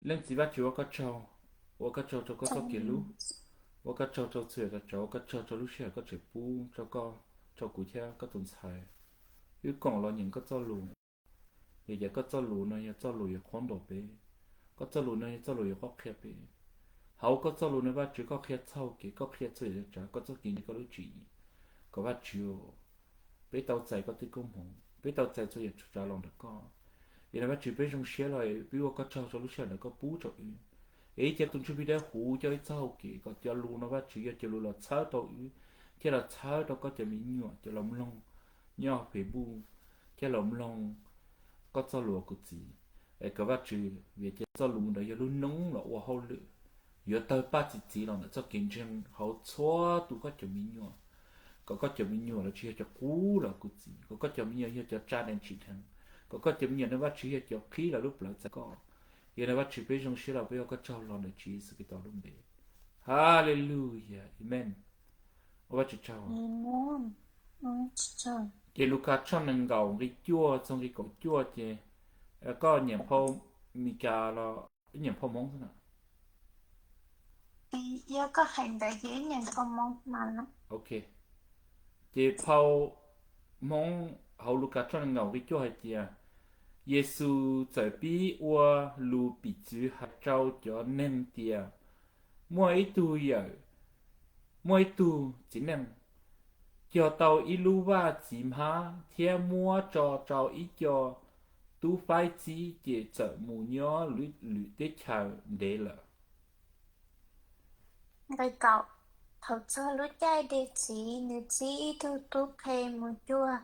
Leej Txiv Vajtswv, ua koj tsaug, ua koj tsaug rau koj txoj kev hlub, ua koj tsaug rau txhua yam, ua koj tsaug rau lub sij hawm koj tseem pub rau koj, rau kuv thiab koj tus ntxhais. Wb koom los nyeem koj txoj lus, vim tias koj txoj lus no yog txoj lus yuav qhuab ntuas peb, koj txoj lus no yog txoj lus yuav qhuab qhia peb. Hauv koj txoj lus no Vajtswv koj qhia txoj hau kev, koj qhia txhua yam tsav koj txoj kev ntseeg koj lub tswv yim, kom Vajtswv peb tau txais koj tej koob hmoov, peb tau txais txhua yam tsav los ntawm koj. Yog li Vajtswv peb zoo siab los peb ua koj tsaug rau lub sij hawm ntawd koj pub rau wb. Es ib cia tus Ntsuj Plig Dawb Huv coj ib txoj hau kev kom cov lus no Vajtswv yog cov lus los txhawb tau wb, thiab los txhawb rau koj cov me nyuam cov los mloog nyob Facebook, thiab los mloog koj txoj lus kuv txiv. Es kom Vajtswv vim tias txoj lus ntawd yog lub noob los ua hauj lwm, yuav tawg paj txi txiv los ntawm txoj kev ntseeg hauv txhua tus koj cov me nyuam, kom koj cov me nyuam los tsis yog cov qub los kuv txiv, kom koj cov me nyuam yog cov tsa dheev tsim dheev, kom koj cov me nyuam no Vajtswv yog cov qhib lawv lub plawv txais koj. Yog li Vajtswv peb zoo siab los peb ua koj tsaug los ntawm Tswv Yexus Khetos lub npe. Haleluya, amen. Ua Vajtswv tsaug. Ces Lukas tshooj nees nkaum nqi cuaj txog nqi kaum cuaj ces koj nyeem phau Mis Kas los nyeem phau Hmoob xwb na? Yog koj hais ntawd ces nyeem phau Hmoob mas. Ok. Ces phau Hmoob hauv Lukas tshooj nees nkaum nqi cuaj hais tias, Yexus txawm pib ua lus piv txwv hais rau cov neeg tias, muaj ib tug yawm, muaj ib tug txiv neej cog tau ib lub vaj txiv hmab thiab muab tso rau ib co tub faib txib ces txawm mus nyob lwm teb chaws ntev lawm. Nqi kaum. Thaum txog lub caij de txiv, nws txib ib tug tub qhe mus cuag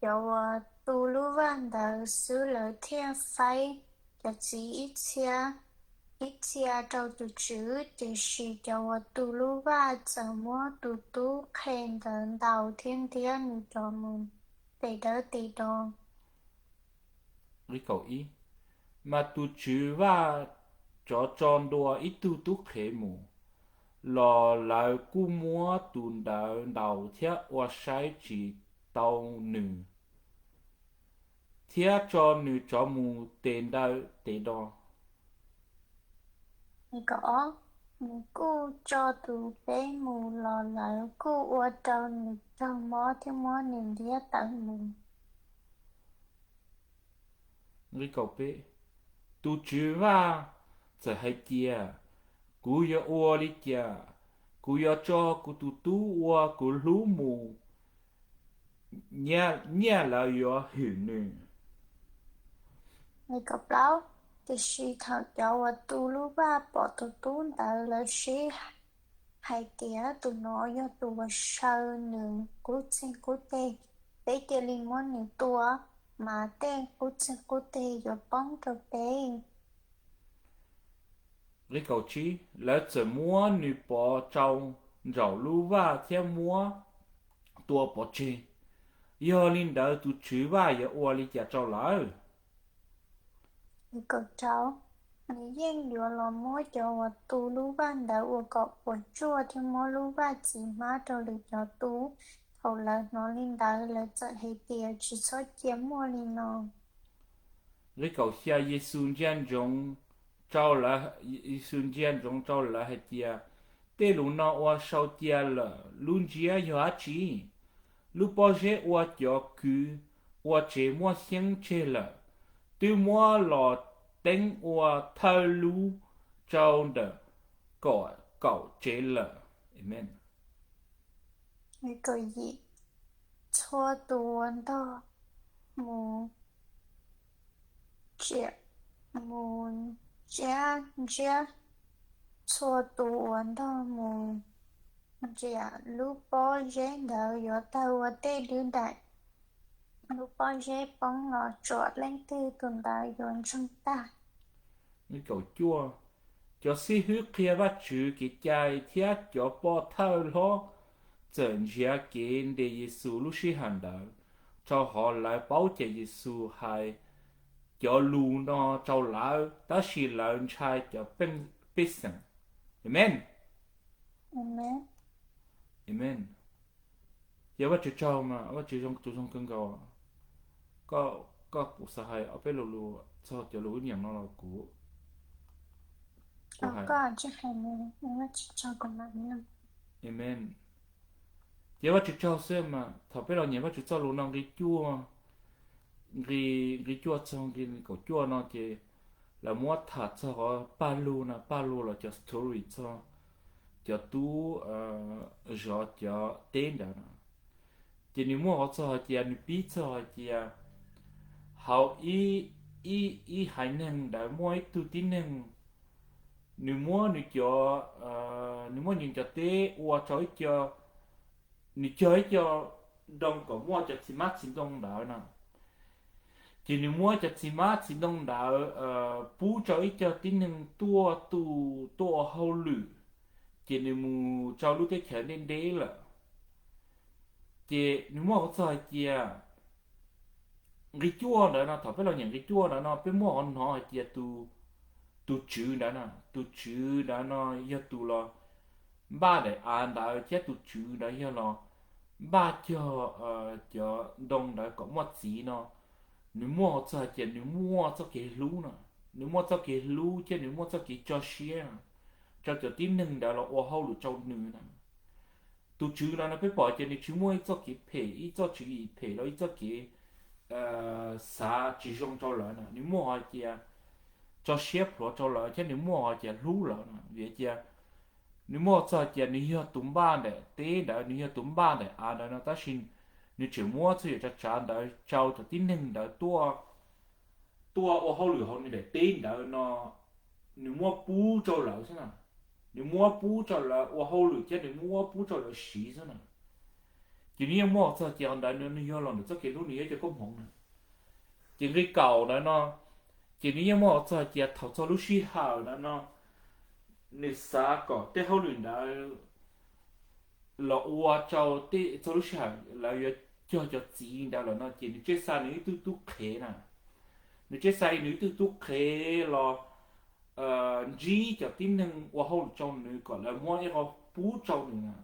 cov uas tu lub vaj ntawd xwb, lawv thiaj faib cov txiv ib txhia ib txhia rau tus tswv. Tiam sis cov uas tu lub vaj txawm muab tus tub qhe ntawd ntaus thiab ntiab nws cov mus tes dawb tes do. Mas tus tswv vaj rov tso ntua ib tug tub qhe mus, los lawv kuj muab tus ntawd ntaus thiab ua saib tsis taus nws, thiab tso nws rov mus tes dawb tes do. Nws kuj tso tus peb mus, los lawv kuj ua rau nws raug mob thiab muab nws ntiab tawm mus. Tus tswv vaj txawm hais tias, kuv yuav ua li cas? Kuv yuav tso kuv tus tub uas kuv hlub mus, nyiaj lawv yuav hwm nws. Tiam sis thaum cov uas tu lub vaj pom tus tub ntawd, lawv sib hais tias, tus no yog tus uas saw nws qub txeeg qub teg. Peb cia li muab nws tua, mas tej qub txeeg qub teg yuav poob rau peb. Lawv txawm muab nws pov rau nraum lub vaj thiab muab tua pov tseg. Yog li ntawd tus tswv vaj yuav ua li cas rau lawv? Nws yeej yuav los muab cov uas tu lub vaj ntawd ua kom puas tsuaj thiab muab lub vaj txiv hmab rau lwm cov tu. Thaum lawv hnov li ntawd, lawv txawm hais tias, tsis txhob cia muaj li no. Yexus ntsia ntsoov, Yexus ntsia ntsoov rau lawv hais tias, tej lus no ua sau cia lawm lub ntsiab yog dab tsi? Lub pob zeb uas cov kwv ua tsev muab xyeeb tseg lawm, twb muab los teeb ua thawj lub rau ntawm kaum tsev lawm. Txhua tus uas ntog mus ntsia, mus ntsia, txhua tus uas ntog mus ntsia lub pob zeb ntawd yuav tawg ua tej dwb daim. Lub pob zeb poob los tsuam leej twg, tus ntawd yuav ntsoog tag. Cov xib hwb qhia Vajtswv kev cai thiab cov pov thawj hlob txawm nrhiav kev ntes Yexus lub sij hawm ntawd, rau qhov lawv paub tias Yexus hais cov lus no rau lawv, tab sis lawv ntshai cov pej xeem. Amees. Amees. Ces Vajtswv tsaug mas, Vajtswv zoo, tus zoo kawg nkaus. Koj, koj kuv xav hais ob peb lo lus txog cov lus wb nyeem no los kuv Amen. Ces Vajtswv tsaug xwb mas thaum peb los nyeem Vajtswv txoj lus no nqi cuaj, nqi, nqi cuaj txog nqi kaum cuaj no ces lawv muab tham txog qhov Paj Lug no, Paj Lug los cov story txog cov tub zov cov teb ntawd no. Ces nws muaj qhov txog hais tias nws pib txog hais tias hauv ib, ib, ib haiv neeg ntawd muaj ib tug tib neeg, nws muab nws cov, nws muab nws cov teb ua rau ib co, nws cog ib co nroo kom muaj cov txiv hmab txiv ntoo ntawd no. Ces nws muab cov txiv hmab txiv ntoo ntawd pub rau ib co tib neeg tuaj tu, tuaj ua hauj lwm, ces nws mus rau lub teb chaws ntej nteb lawm. Ces nws muaj qhov txog hais tias nqi cuaj ntawd no, thaum peb los nyeem nqi cuaj ntawd no peb muaj qhov hnov hais tias tus, tus tswv ntawd no, tus tswv ntawd no yog tus los npaj daim av ntawd thiab tus tswv ntawd yog los npaj cog cov ntoo ntawd kom muaj txiv no, nws muaj qhov txog hais tias nws muaj txoj kev hlub no, nws muaj txoj kev hlub thiab nws muaj txoj kev tso siab no rau cov tib neeg ntawd los ua hauj lwm rau nws no. Tus tswv no no peb pom tias nws tsis muaj ib txoj kev phem, ib txoj kev phem los ib txoj kev xav tsis zoo rau lawv no, nws muaj hais tias tso siab plhuav rau lawv thiab nws muaj hais tias hlub lawv no. Vim tias nws muaj txog hais tias nws yog tus npaj daim teb ntawd, nws yog tus npaj daim av ntawd no, tab sis nws tseem muab txhua yam tsav tsav ntawd rau cov tib neeg ntawd tuaj, tuaj ua hauj lwm hauv nws daim teb ntawd no, nws muab pub rau lawv xwb na. Nws muab pub rau lawv ua hauj lwm thiab nws muab pub rau lawv siv xwb na. Ces nws yeej muaj txog hais tias qhov ntawd nws yog los ntawm txoj kev hlub, nws yog cov koob hmoov na. Ces nqi kaum ntawd no, ces nws yeej muaj txog hais tias thaum txog lub sij hawm ntawd no, nws xav kom tej hauj lwm ntawd los ua rau tej, txog lub sij hawm lawv yuav cog cov txiv ntawd lawm no ces nws tsij xa nws ib tug tub qhev na. Nws tsij xa nws ib tug tub qhev los ntsib cov tib neeg ua hauj lwm rau nws kom lawv muab ib qho pub rau nws na.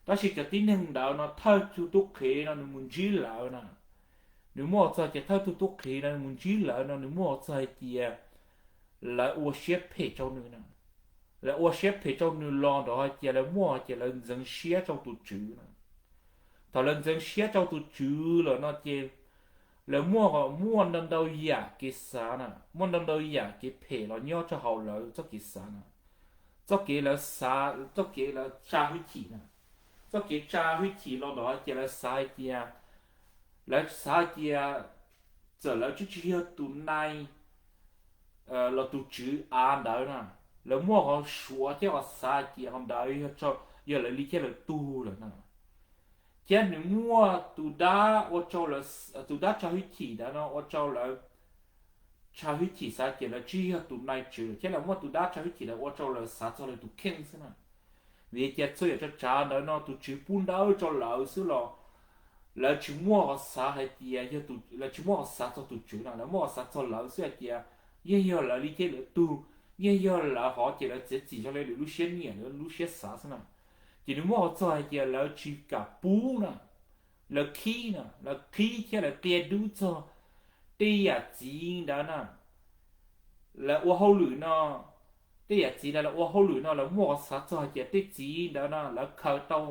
Tab sis cov tib neeg ntawd no thawj tug tub qhev no nws mus ntsib lawv na. Nws muaj txog hais tias thawj tug tub qhev no nws mus ntsib lawv no nws muaj txog hais tias lawv ua siab phem rau nws na. Lawv ua siab phem rau nws los nrog hais tias lawv muaj hais tias lawv ntxeev siab rau tus tswv na. Thaum lawv ntxeev siab rau tus tswv lawm no ces lawv muaj, muaj ntau ntau yam kev xav na, muaj ntau ntau yam kev phem los nyob rau hauv lawv txoj kev xav na. Txoj kev lawv xav, txoj kev lawv tsa hwj chim na. Txoj kev tsa hwj chim los nrog hais tias lawv xav hais tias, lawv xav hais tias txawm lawv twb tsis yog tus nai los tus tswv av ntawd na, lawv muaj qhov suav thiab qhov xav hais tias qhov ntawd yog lawv li thiab lawv tug lawm na. Thiab nws muaj tus dab ua rau, tus dab tsa hwj chim ntawd no ua rau lawv tsa hwj chim xav tias lawv tsis yog tus nai tswv lawm thiab lawv muaj tus dab tsa hwj chim ntawd ua rau lawv xav txog lawv tus kheej xwb na. Vim tias txhua yam tsav tsav ntawd no tus tswv pub ntawd rau lawv xwb los lawv tsis muaj qhov xav hais tias, lawv tsis muaj qhov xav txog tus tswv no, lawv muaj qhov xav txog lawv xwb hais tias yeej yog lawv li thiab lawv tug, yeej yog lawv hov ces lawv txiav txim zoo li lawv lub siab nyiam, lawv lub siab xav xwb na. Ces nws muaj qhov txog hais tias lawv tsis kam pub na, lawv khib na, lawv khib thiab lawv qia dub txog tej yam txiv ntawd na. Lawv ua hauj lwm no, tej yam txiv ntawd lawv ua hauj lwm no lawv muaj qhov xav txog hais tias tej txiv ntawd no lawv khaws tau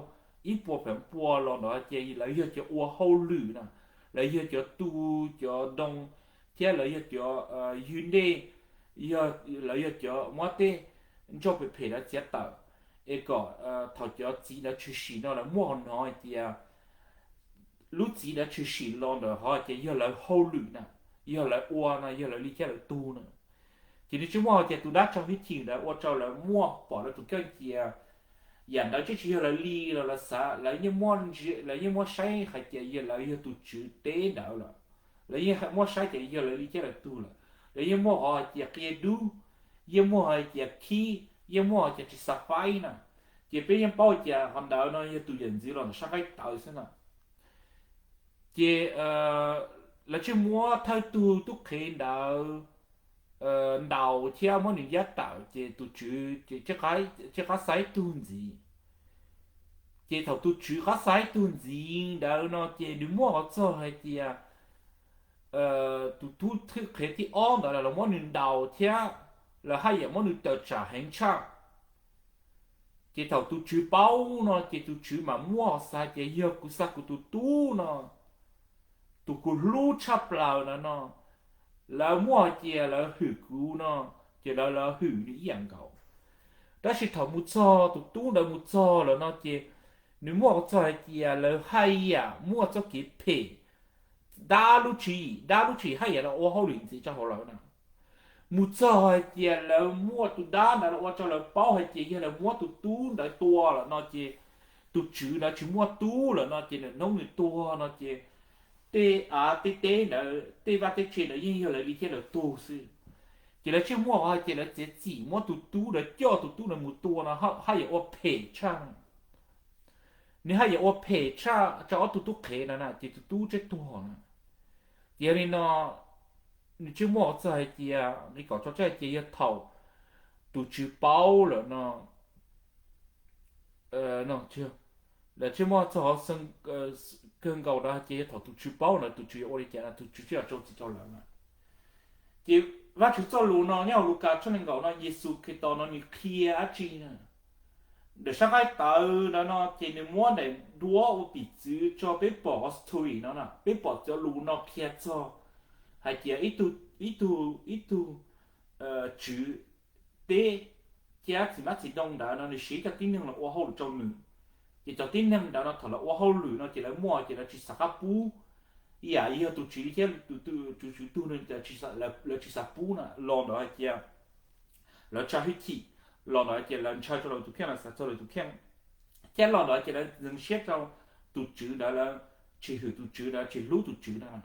ib puas feem pua los nrog hais tias lawv yog cov ua hauj lwm na, lawv yog cov tu cov ntoo thiab lawv yog cov ywg ntej, lawv yog cov muab tej nroj phem phem ntawd txiav tawm, es kom thaum cov txiv ntawd tshwm sim no lawv muaj qhov hnov hais tias lub txiv ntawd tshwm sim los ntawm qhov hais tias yog lawv hauj lwm na, yog lawv ua no, yog lawv li thiab lawv tug na. Ces nws tsis muaj hais tias tus dab tsa hwj chim ntawd ua rau lawv muaj pom lawv tus kheej tias yam ntawd twb tsis yog lawv li los lawv xav, lawv yeej muab saib hais tias yog lawv yog tus tswv teb ntawd lawm. Lawv yeej muab saib tias yog lawv li thiab lawv tug lawm. Lawv yeej muaj qhov hais tias qia dub, yeej muaj hais tias khib, yeej muaj hais tias tsis xav faib na. Ces peb yeej paub tias qhov ntawd no yog tus yawm ntxwv los ntawm sab qaib tawv xwb na. Ces lawv tsis muab thawj tug tub qhev ntawd ntaus thiab muab nws ncab tawm ces tus tswv ces tsis qab xa ib tug ntxiv. Ces thaum tus tswv qab xa ib tug ntxiv ntawd no ces nws muaj qhov txog hais tias tus tub thawj qhev thib ob ntawd los muab nws ntaus thiab lawv haj yam muab nws tawm tsam heev tshaj. Ces thaum tus tswv paub no ces tus tswv mam muaj xav tias yog kuv xa kuv tus tub no, tus kuv hlub tshaj plaws ntawd no, lawv muaj hais tias lawv hwm kuv no, ces lawv, lawv hwm nws ib yam nkaus. Tab sis thaum mus txog tus tub ntawd mus txog lawm no ces nws muaj qhov txog hais tias lawv haj yam muaj txoj kev phem, dab lub tswv yim, dab lub tswv yim haj yam los ua hauj lwm ntxiv rau hauv lawv na. Mus txog hais tias lawv muaj tus dab ntawd los ua rau lawv paub hais tias yog lawv muab tus tub ntawd tua lawm no ces tus tswv ntawd tsis muaj tub lawm no ces hnub nws tuag no ces tej av tej teb ntawd, tej vaj tej tse ntawd yeej yog lawv li thiab lawv tug xwb. Ces lawv thiaj muaj qhov hais tias lawv txiav txim muab tus tub ntawd, coj tus tub ntawd mus tua no haj yam ua phem tshaj. Nws haj yam ua phem tshaj rau ob tug tub qhev ntawd na ces tus tub thiaj tuag na. Ces yog li no nws thiaj muaj qhov txog hais tias nqi kaum rau txog hais tias yog thaum tus tswv paub lawm no, lawv thiaj muaj txog qhov xeeb kawg nkaus ntawd hais tias yog thaum tus tswv paub lawm tus tswv yuav ua li cas no tus tswv thiaj los rau txim rau lawv na. Ces Vajtswv txoj lus no nyob hauv Lukas tshooj nees nkaum no Yexus Khetos no nws qhia dab tsi na? Ntawm sab nqaij tawv ntawd no ces nws muab daim duab ua piv txwv rau peb pom qhov story no na, peb pom cov lus no qhia txog hais tias ib tug, ib tug, ib tug tswv teb thiab txiv hmab txiv ntoo ntawd no nws siv cov tib neeg los ua hauj lwm rau nws. Ces cov tib neeg ntawd no thaum lawv ua hauj lwm no ces lawv muaj ces lawv tsis xav qab pub, ib yam yog tus tswv thiab tus tswv tug no lawv tsis xav pub na, los ntawm hais tias lawv tsa hwj chim, los ntawm hais tias lawv ntshaw txog lawv tus kheej, lawv xav txog lawv tus kheej, thiab los ntawm hais tias lawv ntxeev siab rau tus tswv ntawd, lawv tsis hwm tus tswv ntawd, tsis hlub tus tswv ntawd.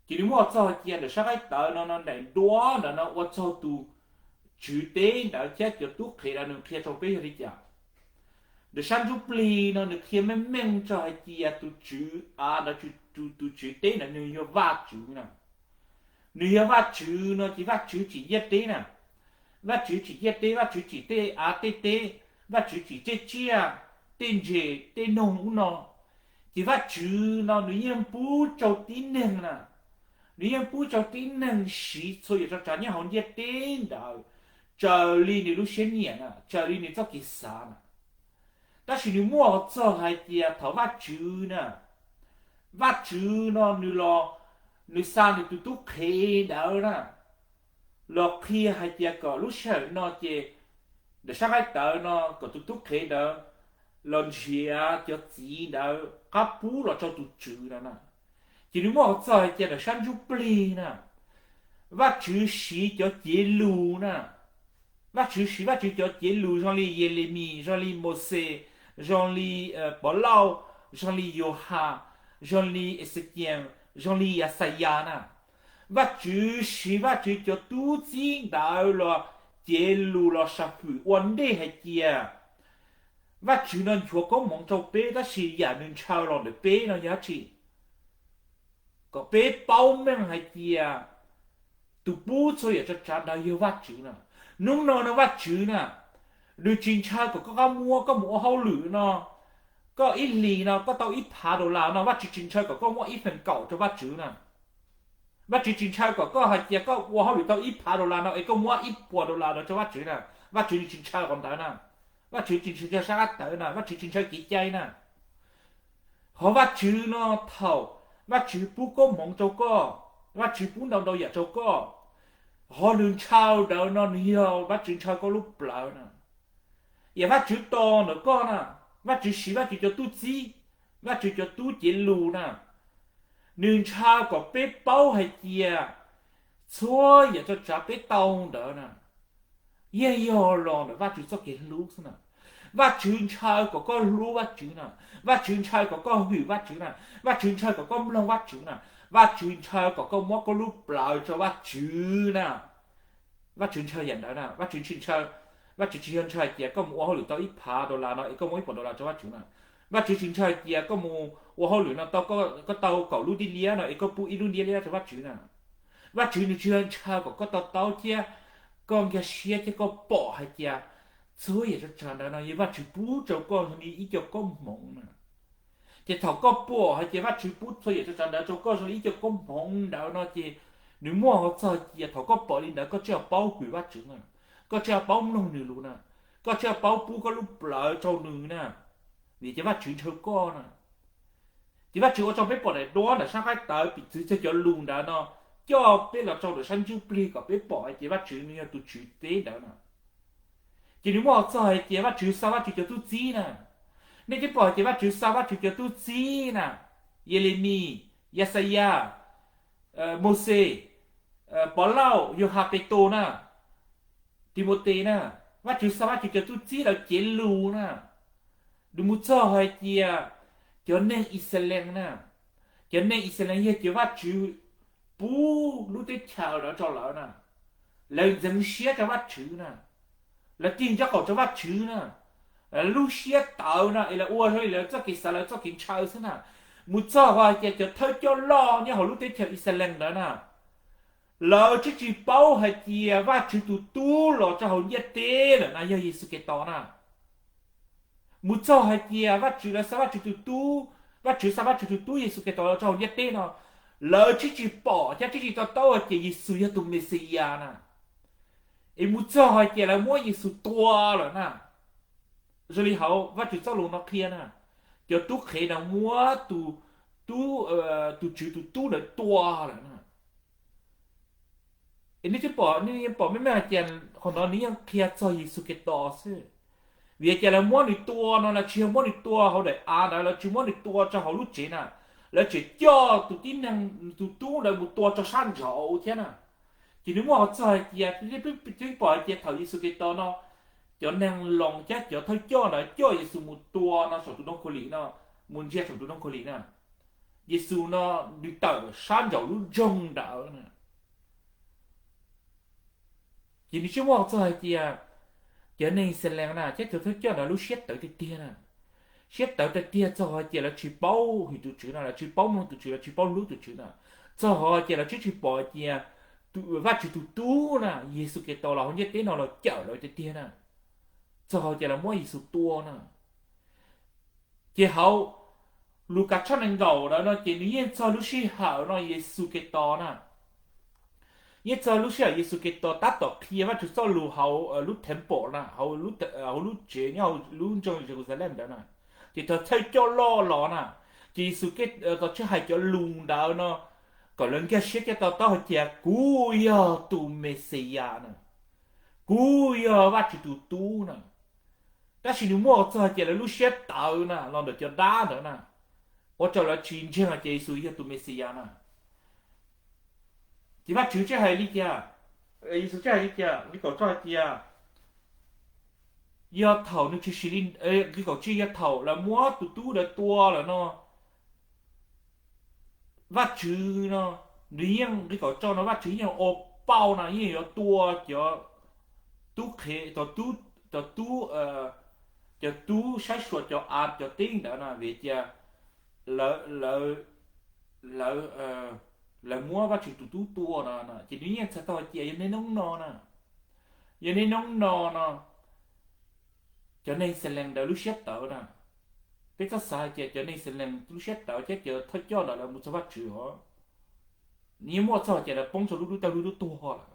Ces nws muaj txog hais tias ntawm sab nqaij tawv no no daim duab ntawd no ua txog tus tswv teb ntawd thiab cov tub qhev ntawd nws qhia rau peb yog li cas. Ntawm sab ntsuj plig no nws qhia meej meej txog hais tias tus tswv av ntawd, tus tswv teb ntawd nws yog Vajtswv na. Nws yog Vajtswv no ces Vajtswv tsim ntiaj teb na. Vajtswv tsim ntiaj teb, Vajtswv tsim tej av tej teb, Vajtswv tsim tej tsiaj, tej ntses, tej noog ub no. Ces Vajtswv no nws yeej pub rau tib neeg na, nws yeej pub rau tib neeg siv txhua yam rau tsav nyob hauv ntiaj teb ntawd, raws li nws lub siab nyiam na, raws li nws txoj kev xav na. Tab sis nws muaj txog hais tias thaum Vajtswv na, Vajtswv no nws los, nws xa nws tus tub qhev ntawd na, los qhia hais tias kom lub sij hawm no ces ntawm sab nqaij tawv no kom tus tub qhev ntawd los nrhiav cov txiv ntawd qab pub los rau tus tswv no na. Ces nws muaj txog hais tias ntawm sab ntsuj plig na, Vajtswv siv cov cev lus na, Vajtswv siv Vajtswv cov cev lus zoo li Yelemis, zoo li Mauxes, zoo li Pov Lauj, zoo li Yauhas, zoo li Exekias, zoo li Yaxayas na. Vajtswv siv Vajtswv cov tub txib ntawd los cev lus los sam hwm ua ntej hais tias Vajtswv no nchuav koob hmoov rau peb tab sis yam nws ntshaw los ntawm peb no yog dab tsi? Kom peb paub meej hais tias tus pub txhua yam tsav tsav ntawd yog Vajtswv na. Hnub no no Vajtswv na, nws tsis ntshaw kom koj qab muab koj mus ua hauj lwm no, koj ib hlis no koj tau ib phav dollar no Vajtswv tsis ntshaw kom koj muab ib feem kaum rau Vajtswv na. Vajtswv tsis ntshaw kom koj hais tias koj ua hauj lwm tau ib phav dollar no es koj muab ib puas dollar no rau Vajtswv na. Vajtswv nws tsis ntshaw qhov ntawd na. Vajtswv tsis ntshaw sab qab tawv na, Vajtswv tsis ntshaw kev cai na. Ho Vajtswv no thaum Vajtswv pub koob hmoov rau koj, Vajtswv pub ntau ntau yam rau koj, ho nws ntshaw ntawd no nws yog Vajtswv ntshaw koj lub plawv na. Yam Vajtswv tos ntawm koj na, Vajtswv siv Vajtswv cov tub txib, Vajtswv cov tub cev lus na, nws ntshaw kom peb paub hais tias txhua yam tsav tsav peb tau ntawd na yeej yog los ntawm Vajtswv txoj kev hlub xwb na. Vajtswv ntshaw kom koj hlub Vajtswv na, Vajtswv ntshaw kom koj hwm Vajtswv na, Vajtswv ntshaw kom koj mloog Vajtswv na, Vajtswv ntshaw kom koj muab koj lub plawv rau Vajtswv na. Vajtswv ntshaw yam ntawd na, Vajtswv tsis ntshaw, Vajtswv tsis yog ntshaw hais tias koj mus ua hauj lwm tau ib phav dollar no es koj muab ib puas dollar rau Vajtswv na. Vajtswv tsis ntshaw hais tias koj mus ua hauj lwm no tau, koj tau kaum lub dib liab no es koj pub ib lub dib liab rau Vajtswv na. Vajtswv nws tsis yog ntshaw kom koj to taub thiab koj nkag siab thiab koj pom hais tias txhua yam tsav tsav ntawd no yog Vajtswv pub rau koj zoo li ib co koob hmoov na. Ces thaum koj pom hais tias Vajtswv pub txhua yam tsav tsav ntawd rau koj zoo li ib co koob hmoov ntawd no ces Nws muaj qhov txog cia thaum koj pom li ntawd koj tsis yog paub kws Vajtswv na, koj tsis yog paub mloog nws lus na, koj tsis yog paub pub koj lub plawv rau nws na, vim ces Vajtswv ntshaw koj na. Ces Vajtswv ua rau peb pom daim duab ntawm sab nqaij tawv piv txwv txog cov lus ntawd no, coj peb los rau ntawm sab ntsuj plig kom peb pom hais tias Vajtswv nws yog tus tswv teb ntawd na. Ces nws muaj qhov txog hais tias Vajtswv xa Vajtswv cov tub txib na. Nej twb pom hais tias Vajtswv xa Vajtswv cov tub txib na, Yelemis, Yaxayas, Mauxes, Povlauj, Yauhas Petus na, Timotes na, Vajtswv xa Vajtswv cov tub txib lawv cev lus na. Nws mus txog hais tias cov neeg Yixalayees na, cov neeg Yixalayees yog cov Vajtswv pub lub teb chaws ntawd rau lawv na, lawv ntxeev siab rau Vajtswv na, lawv tig nraub qaum rau Vajtswv na, lub siab tawv na es lawv ua zoo li lawv txoj kev xav lawv txoj kev ntshaw xwb na. Mus txog hais tias cov thawj coj loj nyob hauv lub teb chaws Yixalayees ntawd na, lawv twb tsis paub hais tias Vajtswv tus tub los rau hauv ntiaj teb lawm na yog Yexus Khetos na. Mus txog hais tias Vajtswv, lawv xa Vajtswv tus tub, Vajtswv xa Vajtswv tus tub Yexus Khetos los rau hauv ntiaj teb no, lawv twb tsis pom thiab twb tsis to taub hais tias Yexus yog tus Mexiyas na. Es mus txog hais tias lawv muab Yexus tua lawm na. Zoo li hauv Vajtswv txoj lus no qhia na, cov tub qhev no muab tus, tus tswv tus tub ntawd tua lawm na. Es nej twb pom, nej yeej pom meej meej hais tias qhov no nws yeej qhia txog Yexus Khetos xwb. Vim hais tias lawv muab nws tua no lawv tsis yog muab nws tua hauv daim av ntawd, lawv tsis muab nws tua rau hauv lub tsev na, lawv tseem coj tus tib neeg, tus tub ntawd mus tua rau sab nraud thiab na. Ces nws muaj qhov txog hais tias, twb pom hais tias thaum Yexus Khetos no, cov neeg Loos thiab cov thawj coj ntawd coj Yexus mus tua no saum tus ntoo khaus lim no, mus ntsia saum tus ntoo khaus lim na, Yexus no nws tawm sab nraum lub nroog ntawd na. Ces nws tsis muaj qhov txog hais tias cov neeg Yixalayees na thiab cov thawj coj ntawd lub siab tawv tiag tiag na. Siab tawv tiag tiag txog hais tias lawv tsis paub hwm tus Tswv na, lawv tsis paub mloog tus Tswv, lawv tsis paub hlub tus Tswv na. Txog hais tias lawv twb tsis pom hais tias Vajtswv tus tub na, Yexus Khetos los hauv ntiaj teb no los cawm lawv tiag tiag na. Txog hais tias lawv muab Yexus tua na. Ces hauv Lukas tshooj nees nkaum ntawd no ces nws yeej txog lub sij hawm no Yexus Khetos na, yeej txog lub sij hawm Yexus Khetos tab tom qhia Vajtswv txoj lus hauv lub temple na, hauv lub tsev nyob hauv lub nroog Yeluxalees ntawd na. Ces thaum thawj coj loj los na, ces Yexus Khetos twb hais cov lus ntawd no kom lawv nkag siab thiab to taub hais tias kuv yog tus Mexiyas na, kuv yog Vajtswv tus tub na. Tab sis nws muaj qhov txog hais tias lawv lub siab tawv na los ntawm cov dab ntawd na, ua rau lawv tsis ntseeg hais tias Yexus yog tus Mexiyas na. Ces Vajtswv twb hais li cas? Yexus twb hais li cas? Nqe kaum tsib hais tias, yog thaum nws tshwm sim li, nqe kaum tsib, yog thaum lawv muab tus tub ntawd tua lawm no, Vajtswv no, nws yeej, nqe kaum tsib no Vajtswv yeej ua pauj no yeej yuav tua cov tub qhev, cov tub, cov tub saib xyuas cov av cov teb ntawd na, vim tias lawv, lawv, lawv muab Vajtswv tus tub tua no. Ces nws yeej txhais tau hais tias yog niaj hnub no na, yog niaj hnub no no, cov neeg Yixalayees ntawd lub siab tawv na. Peb txhob xav hais tias cov neeg Yixalayees lub siab tawv thiab cov thawj coj ntawd lawv mus txog Vajtswv os, nws yeej muaj txog hais tias lawv poob rau lub dub tawg lub dub tuag lawm.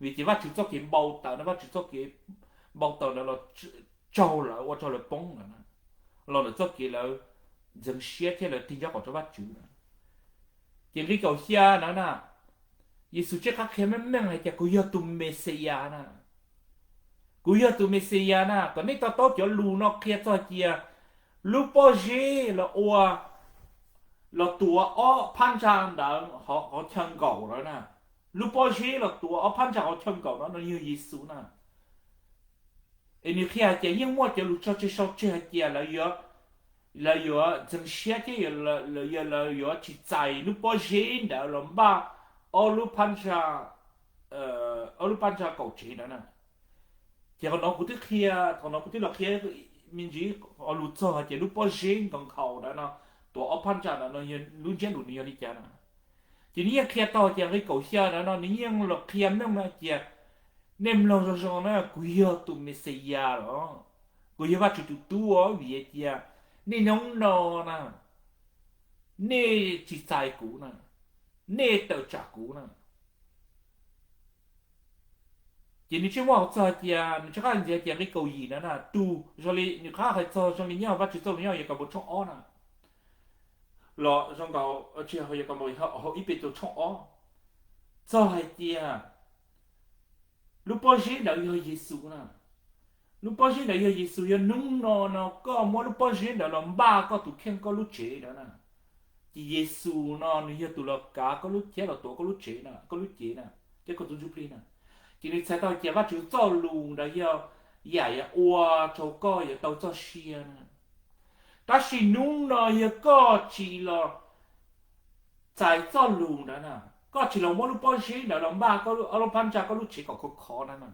Vim tias Vajtswv txoj kev npau taws no, Vajtswv txoj kev npau taws ntawd los tsaug lawv, ua rau lawv poob lawm na, los ntawm txoj kev lawv ntxeev siab thiab lawv tig nraub qaum rau Vajtswv na. Ces nqe kaum xya ntawd na, Yexus tseem qhia meej meej hais tias kuv yog tus Mexiyas na, kuv yog tus Mexiyas na, kom nej to taub cov lus no qhia txog hais tias lub pob zeb los ua, los tuav ob phab ntsa ntawd qhov chaw nkaum ntawd na, lub pob zeb los tuav ob phab ntsa qhov chaw nkaum no no yog Yexus na. Es nws qhia hais tias yeej muaj cov lus tso tseg sau tseg hais tias lawv yuav ntxeev siab thiab lawv yuav tsis txais lub pob zeb ntawd los npaj ob lub phab ntsa, ob lub phab ntsa kaum tsev ntawd na. Ces qhov no kuv twb qhia, qhov no kuv twb los qhia me ntsis lus txog hais tias lub pob zeb nkaus nkhaus ntawd no, tuav ob phab ntsa ntawd no, lub ntsiab lus nws yog li cas na. Ces nws yeej qhia tau hais tias nqe kaum xya ntawd no nws yeej los qhia meej hais tias nej mloog zoo zoo na, kuv yog tus Mexiyas los, kuv yog Vajtswv tus tub os, vim hais tias niaj hnub no na, nej tsis txais kuv na, nej tawm tsam kuv na. Ces nws tsis muaj hais txog hais tias, nws tsis qab ntxiv hais tias nqe kaum yim ntawd na, tus zoo li nws qab hais txog zoo li nyob Vajtswv txoj lus nyob Yakaunpaus tshooj ob na, los zoo nkaus tsis yog hauv ib Petus tshooj ob, txog hais tias lub pob zeb ntawd yog Yexus na. Lub pob zeb ntawd yog Yexus, yog hnub no no koj muab lub pob zeb ntawd los npaj koj tus kheej koj lub tsev ntawd na, ces Yexus no nws yog tus los kav koj lub, thiab los tuav koj lub tsev na, koj lub cev na, thiab koj tus ntsuj plig na. Ces nws txhais tau hais tias Vajtswv txoj lus ntawd yog yam yuav ua rau koj yuav tau txoj sia na. Tab sis hnub no yog koj tsis los txais txoj lus ntawd na, koj tsis los muab lub pob zeb ntawd los npaj koj lub, ob lub phab ntsa koj lub tsev kom khov khov na na,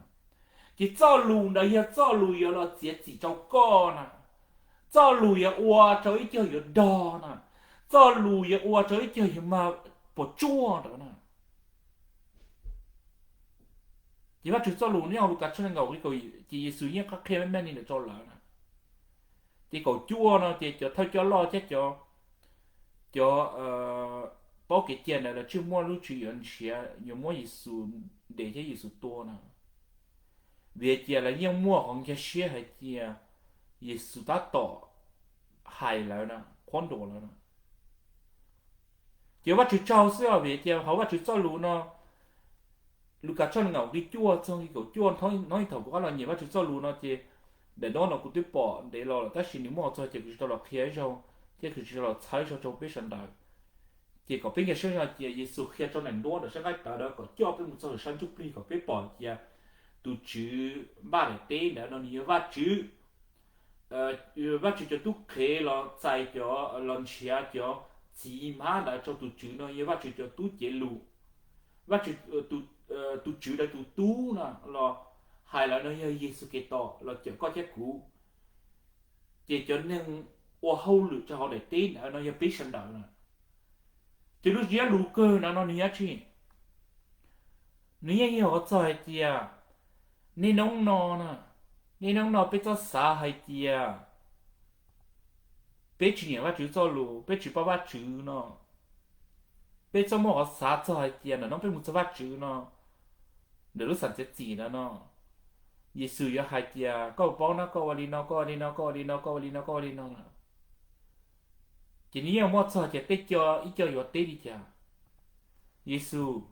ces txoj lus ntawd yog txoj lus yuav los txiav txim rau koj na, txoj lus yuav ua rau ib co yuav dog na, txoj lus yuav ua rau ib co yuav mag puas tsuaj ntawd na. Ces Vajtswv txoj lus nyob hauv Lukas tshooj nees nkaum nqe kaum yim ces Yexus yeej qab qhia meej meej li ntawm rau lawv na. Ces kaum cuaj no ces cov thawj coj loj thiab cov, cov paub kev cai ntawd lawv tseem muaj lub tswv yim yuav nrhiav yuav muab Yexus ntes thiab Yexus tua na, vim hais tias lawv yeej muaj qhov nkag siab hais tias Yexus tab tom hais lawv na, qhuab ntuas lawv na. Ces Vajtswv tsaug xwb os, vim tias hauv Vajtswv txoj lus no, Lukas tshooj nees nkaum nqe cuaj txog nqe kaum cuaj, hnub ib thaum kuv qab los nyeem Vajtswv txoj lus no ces ntawm no no kuv twb pom ntev los lawm tab sis nws muaj qhov txog ces kuv tsis tau los qhia ib zaug thiab kuv tsis tau los txhawb ib zaug rau peb sawv daws. Ces kom peb nkag siab zog tias Yexus qhia rau daim duab ntawm sab nqaij tawv ntawd kom coj peb mus txog sab ntsuj plig kom peb pom tias tus Tswv npaj daim teb ntawd no nws yog Vajtswv, Vajtswv cov tub qhe los txais cov, los nrhiav cov txiv hmab ntawd rau tus Tswv no yog Vajtswv cov tub cev lus, Vajtswv, tus Tswv ntawd tus tub no los hais lawm no yog Yexus Khetos los cawm koj thiab kuv. Ces cov neeg ua hauj lwm rau hauv daim teb ntawd no yog peb sawv daws na. Ces lub zaj lus kawg ntawd no nws yog tsi? Nws yeej yog qhov txog hais tias niaj hnub no na, niaj hnub no peb txhob xav hais tias peb tsis nyiam Vajtswv txoj lus, peb tsis paub Vajtswv no, peb txhob muaj qhov xav txog hais tias ntawm no peb mus txog Vajtswv no, ntawm lub xam txiav txim ntawd no, Yexus yuav hais tias koj paub na, koj ua li no, koj ua li no, koj ua li no, koj ua li no, koj ua li no na. Ces nws yeej muaj txog tias tej co ib co yuav teb li cas, Yexus,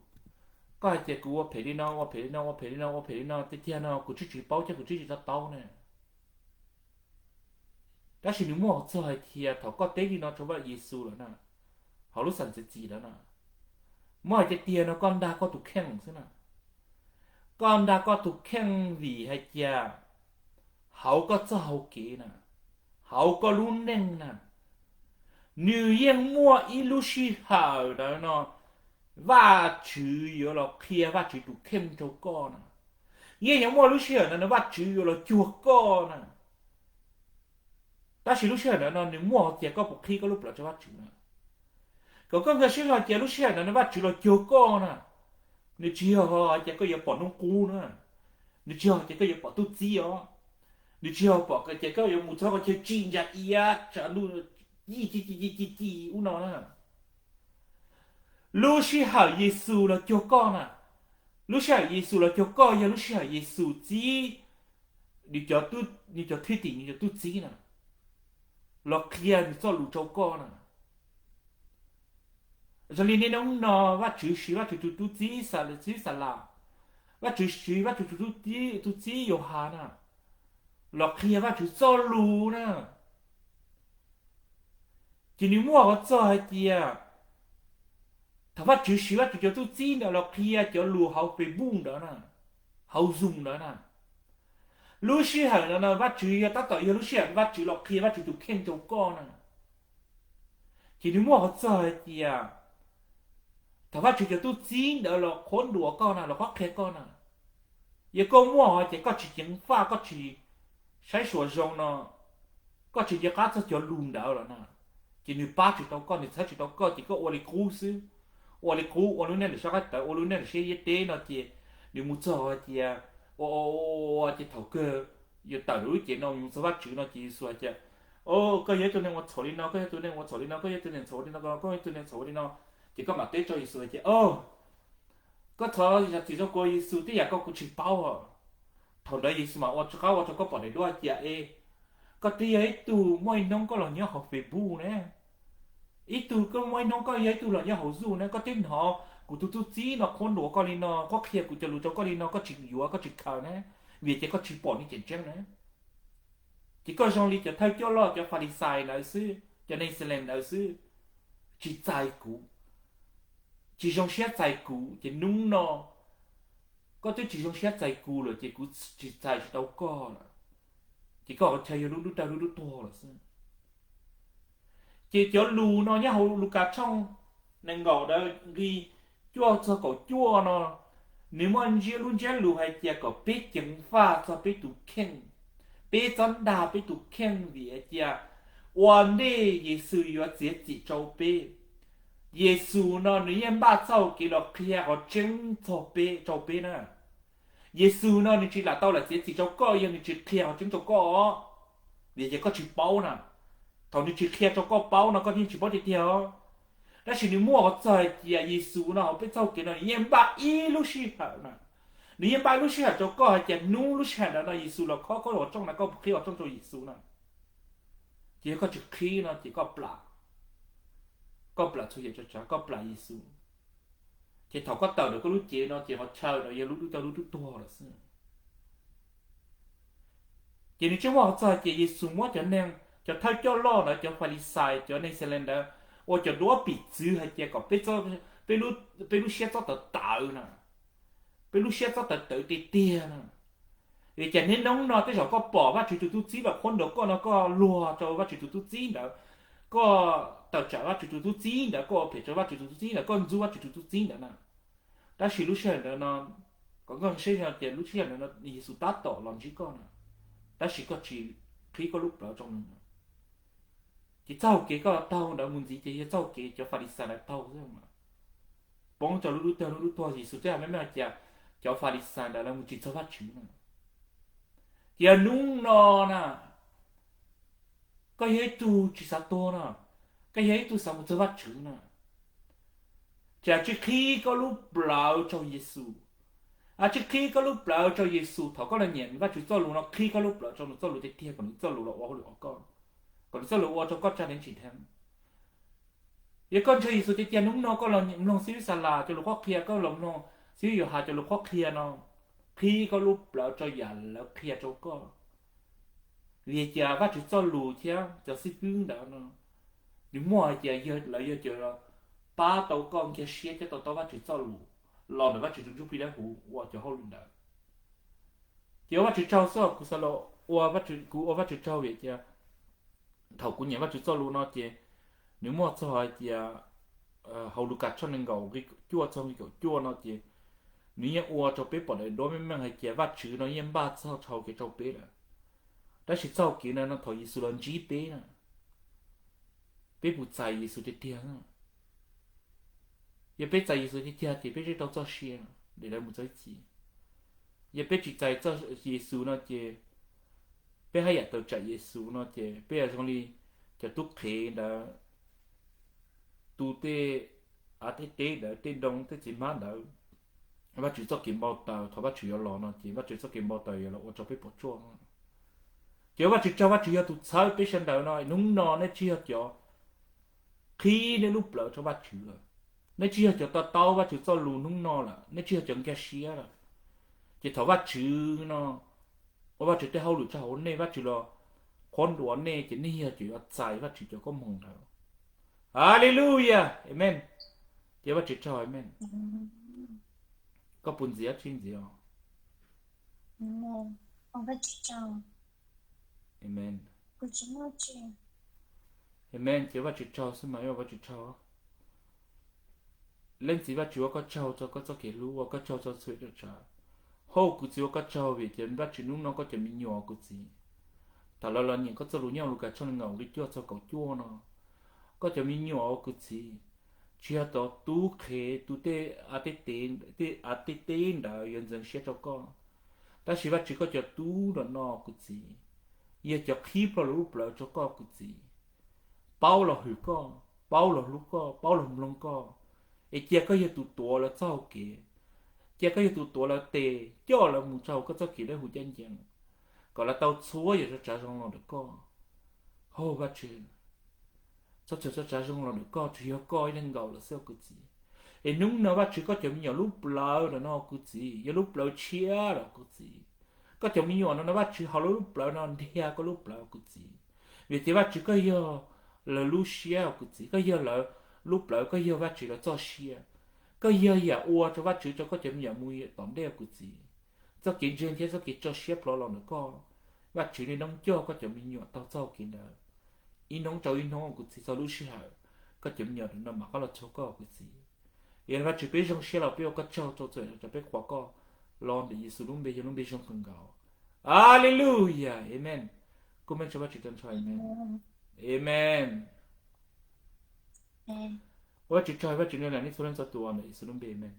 koj hais tias kuv ua phem li no, ua phem li no, ua phem li no, ua phem li no tiag tiag no kuv twb tsis paub thiab kuv twb tsis to taub ne. Tab sis nws muaj qhov txog hais tias thaum koj teb li no rau Vaj Yexus lawm na, hauv lub xam txiav txim lawm na, muab hais tiag tiag no koj nrag koj tus kheej xwb na. Koj nrag koj tus kheej vim hais tias hauv koj txoj hau kev na, hauv koj lub neej na, nws yeej muaj ib lub sij hawm ntawd no Vajtswv yuav los qhia Vajtswv tus kheej rau koj na. Yeej yuav muaj lub sij hawm ntawd no Vajtswv yuav los cuag koj na. Tab sis lub sij hawm ntawd no nws muaj hais tias koj puas qhib koj lub plawv rau Vajtswv na. Kom koj nkag siab zog tias lub sij hawm ntawd no Vajtswv los cuag koj na, nws tsis yog hais tias koj yuav pom hnub qub na, nws tsis yog tias koj yuav pom tub txib os, nws tsis yog pom tias koj yuav mus txog qhov chaw tsim ntsa iab tsaus ntuj ci ci ci ci ci ub no na. Lub sij hawm Yexus los cuag koj na, lub sij hawm Yexus los cuag koj yog lub sij hawm Yexus txib nws cov thwj tim, nws cov tub txib na, los qhia nws txoj lus rau koj na. Zoo li niaj hnub no Vajtswv siv Vajtswv tus tub txib xa lwm txib xa las, Vajtswv siv Vajtswv tus tub txib, tus txib Yauhas na, los qhia Vajtswv txoj lus na. Ces nws muaj qhov txog hais tias thaum Vajtswv siv Vajtswv cov tub txib ntawd los qhia cov lus hauv Facebook ntawd na, hauv Zoom ntawd na, lub sij hawm ntawd no Vajtswv yog tab tom yog lub sij hawm Vajtswv los qhia Vajtswv tus kheej rau koj na. Ces nws muaj qhov txog hais tias thaum Vajtswv cov tub txib ntawd los qhuab ntuas koj na, los qhuab qhia koj na, yog koj muaj hais tias koj tsis ceev faj, koj tsis saib xyuas zoo no, koj tsis nco qab txog cov lus ntawd los na, ces nws pab tsis tau koj, nws txhawb tsis tau koj, ces koj ua li qub xwb. Ua li qub, ua lub neej lwm sab qab tawv, ua lub neej lwm siab iab teb no ces nws mus txog hais tias, ua ua ua ces thaum kawg yuav tawm lub cev no mus txog Vajtswv no ces Yexus hais tias, o, koj yog ib tug neeg ua txhaum li no, koj yog ib tug neeg ua txhaum li no, koj yog ib tug neeg txhaum li no, koj yog ib tug neeg txhaum li no, ces koj mam teb rau Yexus hais tias, o, koj thov zam txim rau kuv Yexus, tej yam ko kuv tsis paub. Thaum ntawd Yexus mam ua rov qab ua rau koj pom daim duab hais tias, e, koj twb yog ib tug muaj ib hnub koj los nyob hauv Facebook ne, ib tug koj muaj ib hnub koj yog ib tug los nyob hauv Zoom ne, koj twb hnov kuv tus tub txib no qhuab ntuas koj li no, qhuab qhia kuv cov lus rau koj li no, koj tsis yuav, koj tsis khaws ne, vim tias koj tsis pom nej tseem tseeb na. Ces koj zoo li cov thawj coj loj, cov Falixais ntawd xwb, cov Nexilees ntawd xwb, tsis txais kuv, tsis zoo siab txais kuv. Ces hnub no koj twb tsis zoo siab txais kuv lawm ces kuv tsis txais tsis tau koj lawm. Ces koj qhov chaw yog lub dub dawg lub dub tuag lawm xwb. Ces cov lus no nyob hauv Lukas tshooj nees nkaum ntawd nqi cuaj txog kaum cuaj no, nws muaj ntsia lub ntsiab lus hais tias kom peb ceev faj txog peb tus kheej, peb txhob dag peb tus kheej vim hais tias ua ntej Yexus yuav txiav txim rau peb, Yexus no nws yeej npaj txoj hau kev los qhia qhov tseeb txog peb, rau peb na. Yexus no nws tsis lam tau lam txiav txim rau koj yog nws tsis qhia qhov tseeb rau koj os, vim tias koj tsis paub na. Thaum nws tsis qhia rau koj paub no koj yeej tsis paub tiag tiag os. Tab sis nws muaj qhov txog hais tias Yexus no hauv peb txoj hau kev no nws yeej npaj ib lub sij hawm na, nws yeej npaj ib lub sij hawm rau koj hais tias hnub lub sij hawm ntawd no Yexus los khob koj qhov rooj na, koj qhib qhov rooj rau Yexus na. Ces yog koj tsis qhib no ces koj plam, koj plam txhua yam tsav tsav, koj plam Yexus. Ces thaum koj tawm ntawm koj lub cev no ces qhov chaw ntawd yog lub dub dawg lub dub tuag lawm xwb. Ces nws tseem muaj qhov txog hais tias Yexus muab cov neeg, cov thawj coj loj ntawd, cov Falixais, cov Nexilees ntawd ua cov duab piv txwv hais tias kom peb, peb lub siab txhob tawv tawv na, peb lub siab txhob tawv tawv tiag tiag na. Vim cas niaj hnub no tej zaum koj pom Vajtswv tus tub txib los qhuab ntuas koj no koj luag rau Vajtswv tus tub txib ntawd, koj tawm tsam Vajtswv tus tub txib ntawd, koj ua phem rau Vajtswv tus tub txib ntawd, koj ntxub Vajtswv tus tub txib ntawd na. Tab sis lub sij hawm ntawd no, kom nkauj saib tias lub sij hawm ntawd no Yexus tab tom los ntsib koj na, tab sis koj tsis qhib koj lub plawv rau nws na. Ces txoj hau kev koj taug ntawd mus ntxiv ces yog txoj hau kev cov Falixais ntawd taug xwb. Poob rau lub dub dawg lub dub tuag, Yexus twb hais meej meej hais tias cov Falixais ntawd lawv mus tsis txog Vajtswv na. Ces yog hnub no na, koj yog ib tug tsis xav tuag na, koj yog ib tug xav mus txog Vajtswv na, ces tsis qhib koj lub plawv rau Yexus. Tsis qhib koj lub plawv rau Yexus. Thaum koj los nyiam Vajtswv txoj lus no, qhib koj lub plawv rau nws txoj lus tiag tiag, kom nws txoj lus los ua hauj lwm rau koj, kom nws txoj lus ua rau koj tsa neej tsis dheev. Yog koj ntseeg Yexus tiag tiag, hnub no koj los mloog xib fwb Xalas cov lus qhuab qhia, koj los mloog xib fwb Yauhas cov lus qhuab qhia no, qhib koj lub plawv rau yam lawv qhia rau koj. Vim tias Vajtswv txoj lus thiab cov xib fwb ntawd no, nws muaj hais tias yog lawv yog cov pab tau koj nkag siab thiab to taub Vajtswv txoj lus los ntawm Vajtswv tus Ntsuj Plig Dawb Huv ua cov hauj lwm ntawd. Ces ua Vajtswv tsaug xwb, kuv xav los ua, kuv ua Vajtswv tsaug vim tias thaum kuv nyeem Vajtswv txoj lus no ces nws muaj txog hais tias hauv Lukas tshooj nees nkaum nqi cuaj txog nqi kaum cuaj no ces nws yeej ua rau peb pom daim duab meej meej hais tias Vajtswv no yeej npaj txoj hau kev rau peb lawm. Tab sis txoj hau kev no no thaum Yexus los ntsib peb na, peb puas txais Yexus tiag tiag? Yog peb txais Yexus tiag tiag ces peb thiaj tau txoj sia daim duab mus txog ib txhis. Yog peb tsis txais Yexus no ces peb haj yam tawm tsam Yexus no ces peb yuav zoo li cov tub qhev ntawd tu tej av tej teb ntawd, tej ntoo tej txiv hmab ntawd. Vajtswv txoj kev npau taws, thaum Vajtswv yuav los no ces Vajtswv txoj kev npau taws yuav los ua rau peb puas tsuaj. Ces ua Vajtswv tsaug, Vajtswv yog tus txhawb peb sawv daws no. Hnub no nej tsis yog cov qhib nej lub plawv rau Vajtswv lawm, nej tsis yog cov to taub Vajtswv txoj lus hnub no lawm, nej tsis yog cov nkag siab lawm. Ces thaum Vajtswv no ua Vajtswv tej hauj lwm tso hauv nej, Vajtswv los qhuab ntuas nej ces nej yog cov yuav txais Vajtswv cov koob hmoov ntawd. Haleluya, amen. Ces Vajtswv tsaug, amen. Koj puas ntxiv tsis ntxiv os? Amen. Amen, ces Vajtswv tsaug xwb mas, ua Vajtswv tsaug. Leej Txiv Vajtswv ua koj tsaug txog koj txoj kev hlub, ua koj tsaug txog txhua yam tsav. Hauv kuv txiv ua koj tsaug vim tias Vajtswv hnub no koj cov me nyuam kuv txiv, thaum lawv los nyeem koj txoj lus nyob Lukas tshooj nees nkaum nqi cuaj txog kaum cuaj no, koj cov me nyuam ua kuv txiv, tsis yog cov tub qhev tu tej av tej teb ntawd yuav ntxeev siab rau koj, tab sis Vajtswv koj cov tub no no kuv txiv, yog cov qhib plho lawv lub plawv rau koj kuv txiv. Paub los hwm koj, paub los hlub koj, paub los mloog koj, es cia koj yog tus tuav lawv txoj hau kev, Cia koj yog tus tuav lawv tes coj lawv mus rau hauv koj txoj kev dawb huv ncaj ncees, kom lawv tau txhua yam txhua tsav zoo los ntawm koj. Hauv Vajtswv, txhua yam txhua tsav zoo los ntawm koj, tsuas yog koj ib leeg nkaus lawm xwb os kuv txiv. Es hnub no Vajtswv, koj cov me nyuam lub plawv los no kuv txiv, yog lub plawv tshiab los kuv txiv. Koj cov me nyuam no no Vajtswv, hauv lawv lub plawv no nrhiav koj lub plawv kuv txiv. Vim tias Vajtswv, koj yog lawv lub siab os kuv txiv, koj yog lawv lub plawv, koj yog Vajtswv lawv txoj sia. Koj yog yam ua rau Vajtswv, rau koj cov me nyuam mus tom ntej os kuv txiv. Txoj kev ntseeg thiab txoj kev tso siab plho los ntawm koj, Vajtswv, niaj hnub coj koj cov me nyuam taug txoj kev ntawd, ib hnub rau ib hnub os kuv txiv, txog lub sij hawm koj cov me nyuam no mam rov qab los rau koj os kuv txiv. Yog li Vajtswv, peb zoo siab los peb ua koj tsaug rau txhua yam txhua tsav, peb qhuas koj los ntawm Yexus lub npe, yog lub npe zoo kawg nkaus. Aleluyas, amees. Koj mej tso Vajtswv tag nrho, amees. Amees. Ua Vajtswv tsaug, Vajtswv nrog nej txhua leej txhua tus ntawm Yexus lub npe, amees.